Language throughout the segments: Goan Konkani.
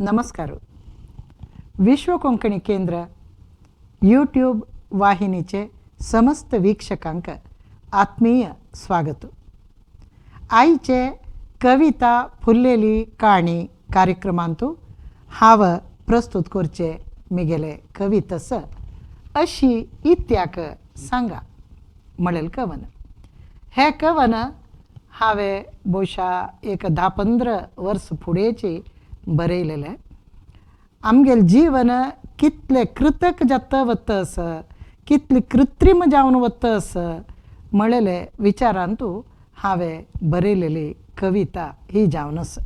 नमस्कार. विश्व कोंकणी केंद्र यूट्यूब वाहिनीचे समस्त वीक्षकांक आत्मीय स्वागत. आयचे कविता फुल्लेली काणी कार्यक्रमांतु हांव प्रस्तुत करचे मिगेले कवितस अशी इत्याक सांगा म्हणेल कवन. हे कवन हांवें बोशा एक 10-15 वर्स फुडेंची बरयलेलें. आमगेलें जीवन कितलें कृतक जाता वता आसा, कितलें कृत्रीम जावन वता आसा म्हणलेले विचारांतू हांवें बरयलेली कविता ही जावन आसा.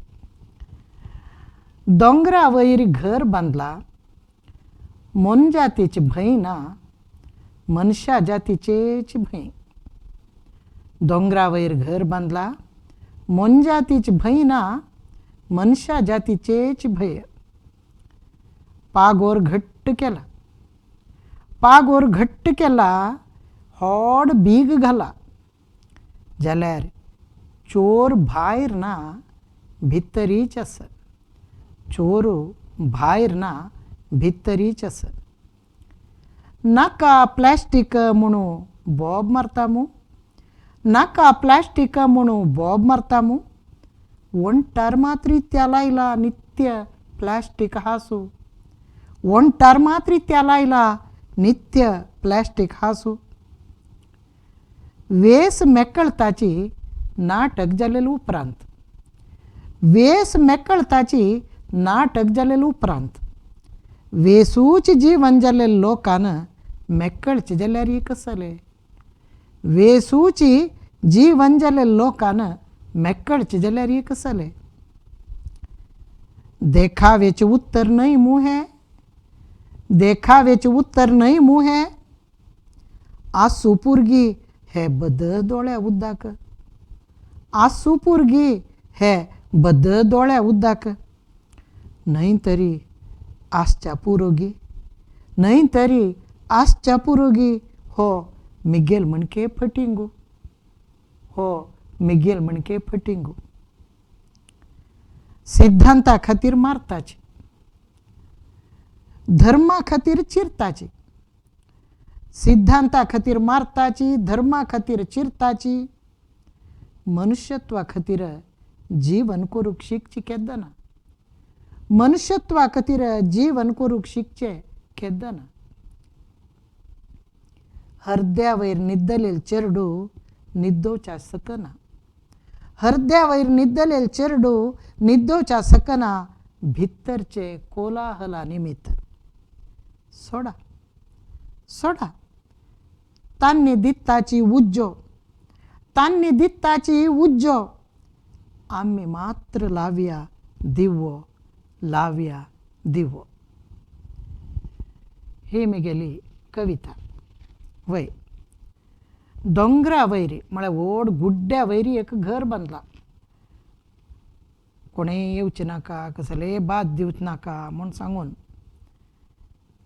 दोंगरा वयर घर बांदला, मोनजातीची भंय ना, मनशा जातीचेच भंय. दोंगरा वयर घर बांदला, मोनजातीची भंय ना, मनशा जातीचेच भंय. पागोर घट्ट केला, पागोर घट्ट केला, होड बीग घाला, जाल्यार चोर भायर ना भितरीच आसा. चोर भायर ना भितरीच आसा. नाका प्लास्टीक म्हणून बोब मारता मू, नाका प्लास्टीक म्हणून बोब मारता मू, वणटार मात्र त्या लायला नित्य प्लास्टीक हासू, वणटार मात्र त्या लायला नित्य प्लास्टीक हासू. वेस मेकळताची नाटक जालेले उपरांत, वेस मेकळताची नाटक जालेले उपरांत, वेसूच जीवन जाल्ले लोकान मेकळचे जाल्यार कसले, वेसूची जीवन जाल्ले लोकान मेकळचे जाल्यार कसले. देखावेचें उत्तर न्हय मू हें, देखावेचें उत्तर न्हय मू हें, आसूं पुरगी हे बद दोळ्या उद्दाक, आसूं पुरगी हे बद दोळ्या उद्दाक, न्हय तरी आसच्या पुरोगी, न्हय तरी आसच्या पुरोगी, हो मिगेल म्हणके फटिंगू, हो मिगेल म्हणके फटिंगू. सिद्धांता खातीर मारताची, धर्मा खातीर चिरताची, सिद्धांता खातीर मारताची, धर्मा खातीर चिरताची, मनुष्यत्वा खातीर जीवन करूंक शिकची केन्ना, मनुष्यत्वा खातीर जीवन करूंक शिकचें केन्ना. हरद्या वयर न्हिदलेले चेरडूं न्हिदोवच्या सकना, हरद्या वयर न्हिदलेले चेरडूं न्हिदोवच्या सकना, भितरचे कोलाहला निमित्त. सोडा सोडा तांणी दिताची उज्जो, तांणी दिताची उज्जो, आमी मात्र लावया दिवो, लावया दिवो. ही म्हगेली कविता. वय दोंगरा वयरी म्हळ्यार व्हड गुड्ड्या वयरी एक घर बांदलां, कोणें येवचें नाका, कसलेय बाद दिवचें नाका म्हूण सांगून.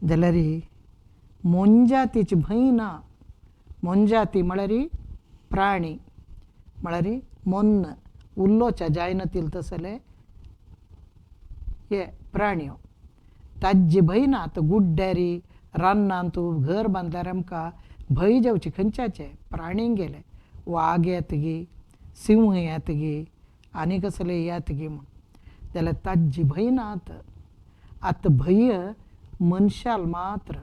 जाल्यार मोनजातीची भंय ना, मोनजाती म्हळ्यार प्राणी, म्हळ्यार मोन्न उलोवच्या जायना तितले तसले हे प्राण्यो, ताजी भंय ना. आतां गुड्ड्यारी रानांत घर बांदल्यार आमकां भंय जावचें खंयच्याचे प्राणींक गेले, वाग येतगी, सिंह येतगी, आनी कसले येतगी म्हूण, जाल्यार ताजी भंय ना. आतां आतां भंय मनशाल मात्र,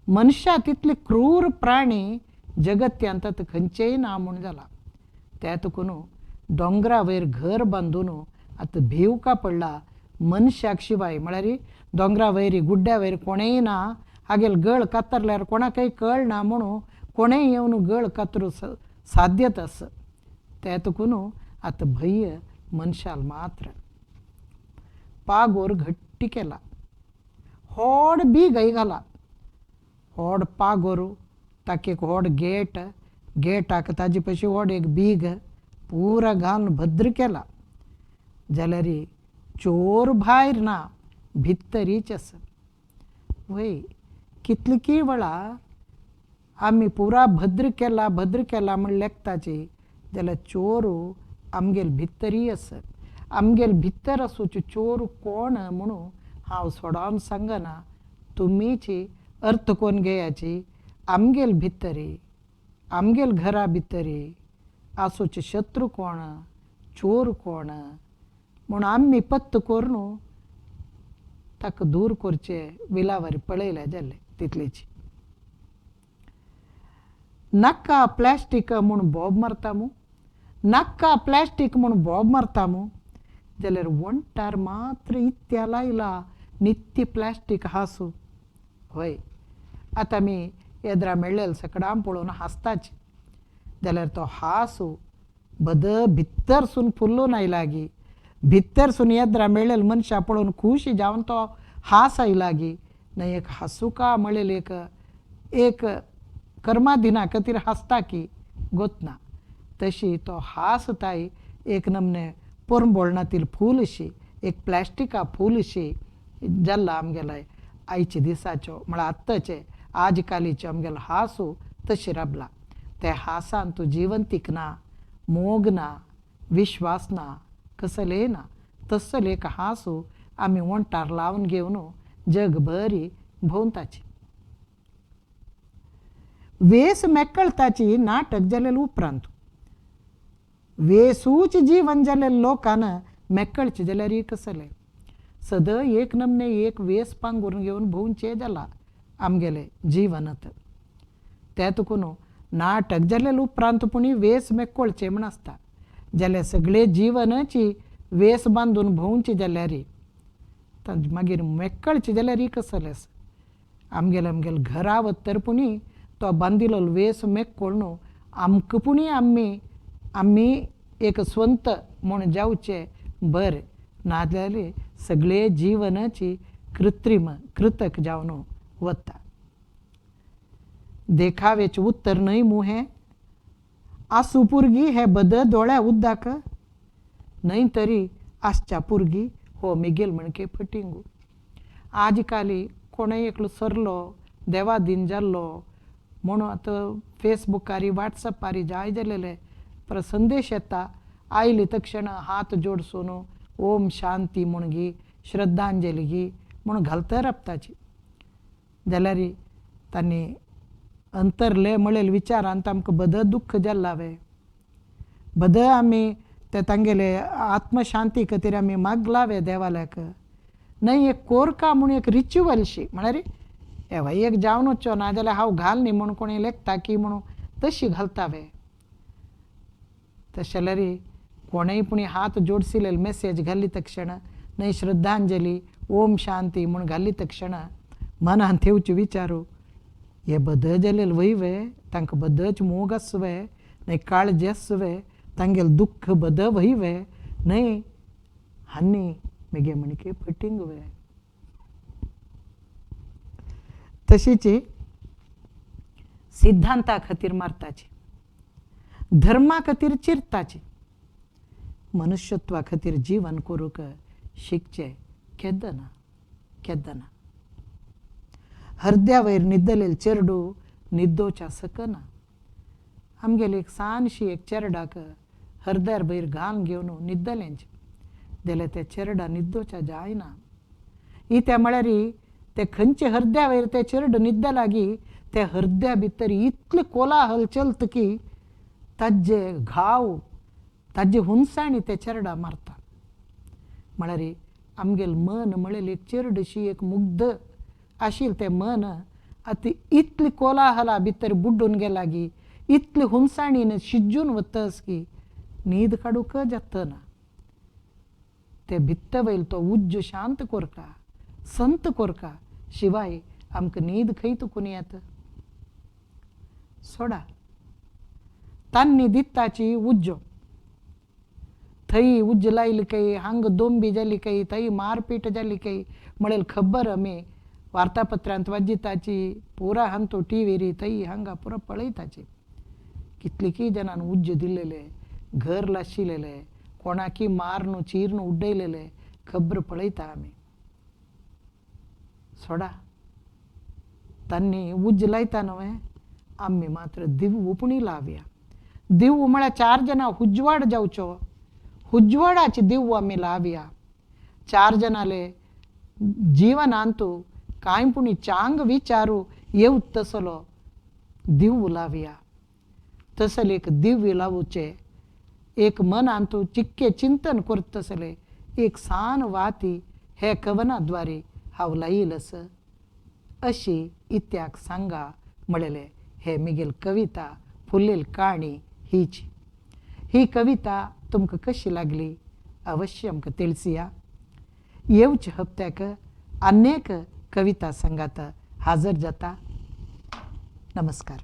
मनशा तितले क्रूर प्राणी जगत्यांत आतां खंयचेय ना म्हूण जाला. ते तुकून दोंगरा वयर घर बांदून आतां भीव का पडला मनशाक शिवाय, म्हळ्यार दोंगरा वयर गुड्ड्या वयर कोणेय ना, हागेल गळ कातरल्यार कोणाकय कळना म्हणून कोणेय येवन गळ कातरू साध्यत आसा. ते तुकून आतां भंय मनशाल मात्र. पागोर घट्टी केला, होड बीगय घाला, होड पागोर ताका एक होड गेट, गेटाक ताजे पशी व्हड एक बीग पुरा घालून भद्र केला, जाल्यार चोर भायर ना भितरीच आसा. वय कितली वेळा आमी पुरा भद्र केला भद्र केला म्हण लेखताची, जाल्यार चोर आमगेले भितरी आसा. आमगेल भितर आसूचे चोर कोण म्हणून हांव सोडावन सांगना, तुमीची अर्थ कोण घेयाची। आमगेल भितरी आमगेल घरा भितरी आसूचे शत्रू कोण, चोर कोण म्हूण आमी पत्त करून ताका दूर करचे विलावारी पळयल्या जाल्ले तितलीची। नाका प्लास्टीक म्हूण बोब मारता मू, नाका प्लास्टीक म्हूण बोब मारता मू, जाल्यार वण्टार मात्र इत्या लायला नित्य प्लास्टीक हासू। हय, आतां आमी येद्रा मेळ्ळेल सकडां पळोवन हांसताची, जाल्यार तो हासू बद भितरसून फुल्लून आयलागी, भितरसून येद्रा मेळ्ळेल मनशां पळोवन खुशी जावन तो हास आयलागी। न्हय एक हांसूका म्हळेल एक एक कर्मादिना खातीर हांसता की गोतना, तशी तो हांसताय एक नमने पोरंबोळणातील फूलशी, एक प्लास्टिका फूलशी जाल्ला आमगेले आयचे दिसाचो, म्हळ्यार आत्ताचे आज कालीचो आमगेलो हांसू तशी राबला। त्या हासान तूं जिवंतीक ना, मोग ना, विश्वास ना, कसलें ना, तसले एक हांसू आमी वण्टार लावन घेवन जगभरी भोंवताची। वेस मेकळताची नाटक जालेले उपरांत वेसूच जीवन जालेले लोकान मेकळचे जाल्यार कसलें सदां एक नमने एक वेस पांगूरून घेवन भोंवचें जाला आमगेले जिवनांत। ते तुकून नाटक जालेले उपरांत पुणी वेस मेकळचे म्हण आसता, जाल्यार सगळे जिवनाची वेस बांदून भोंवचे जाल्यार मागीर मेकळचे जाल्यार कसलें आसा। आमगेले आमगेले घरा वतर पुणी तो बांदिलो वेस मेकळ न्हू आमकां पुणी आमी आमी एक स्वंत म्हूण जावचें बरें, नाजाल्यार सगळे जिवनाची कृत्रिम कृतक जावन वता। देखावेचें उत्तर न्हय मू हें, आसूं पुरगी हे बद दोळ्या उद्दाक न्हय तरी आसच्या पुरगी हो मिगेल म्हणके फटिंगू। आज काली कोणय एकलो सरलो देवादीन जाल्लो म्हणून आतां फेसबुकारी वॉट्सएपारी जाय जालेले पर संदेश येता, आयले तक्षण हात जोडसून ओम शांती म्हणगी श्रद्धांजली गी म्हूण घालता राबताची, जाल्यार तांणी अंतरले म्हळेल विचारान आमकां बद दुख्ख जाल्लावे, बद आमी ते तांगेले आत्मशांती खातीर आमी मागलावे देवाल्याक। न्हय एक कोरका म्हूण एक रिच्युअलशी म्हळ्यार एवाय एक जावन वचचो ना जाल्यार हांव घाल न्ही म्हूण कोणी लेखता की म्हणून तशी घालतावे। तशें जाल्यार कोणेय पुणी हात जोडसिलेल मेसेज घाली तक्षण न्हय श्रद्धांजली ओम शांती म्हूण घाली तक्षण मनांत येवचे विचारू हे बद जालेले वय वे, तांकां बदच मोग आसवे न्हय काळजी आसवे, तांगेले दुख्ख बद वय वे, न्हय हांणी मेगे म्हणके फटींग वे। तशीच सिद्धांता खातीर मारताची, धर्मा खातीर चिरताची, मनुष्यत्वा खातीर जीवन करूंक शिकचें केदना केदना। हरद्या वयर न्हिदलेले चेरडू न्हिदोवच्या सकना, आमगेली एक सानशी एक चेरडाक हरद्यार वयर घालून घेवन न्हिदलेंच जाल्यार त्या चेरडा न्हिदोवच्या जायना। इत्या म्हळ्यार ते खंयचे हरद्या वयर ते चेरडू न्हिदला लागी त्या हरद्या भितर इतले कोलाहल चलत की ताजे घाव ताजे हुनसाणी ते चेरडा मारता। म्हळ्यार आमगेल मन म्हळेल एक चेरडशी एक मुग्ध आशिल्लें तें मन आतां इतली कोलाहला भितर बुड्डून गेला की इतली हुनसाणीन शिजून वतस की न्हीद काडूंक जातना। ते भित्त वयल तो उज्ज शांत कोरका संत कोरका शिवाय आमकां न्हीद खंय तुकून येता। सोडा तांणी दिताची उज्जो थंय उज्ज लायली काय हांग दोंबी जाली काय थंय मारपीट जाली काय म्हणेल खबर आमी वार्तापत्रांत वाजिताची पुरा हांतो टीव्हीर थंय हांगा पुरा पळयताची। कितलेकी जाणान उज्ज दिलेले घर लाशिलेले कोणाकी मारून चिरून उडयलेले खबर पळयता आमी। सोडा तांणी उज्ज लायता न्हय आमी मात्र दिव पुणी लावया। दिव म्हळ्यार चार जाणां उजवाड जावचो, उज्वाडाची दिव आमी लावया. चार जनाले जीवनांतू कांय पुणी चांग विचारू येवत तसलो दिव लावया. तसले एक दिव्य लावचे एक मनांतू चिक्के चिंतन करतसले एक सान वाती हे कवना द्वारे हांव लायीलस अशी इत्याक सांगा म्हणलेले हे मिगेल कविता फुल्लेल काणी हीच. ही कविता तुमकां कशी लागली अवश्य आमकां तेळसिया. येवचे हप्त्याक अनेक कविता संगात हाजर जाता. नमस्कार.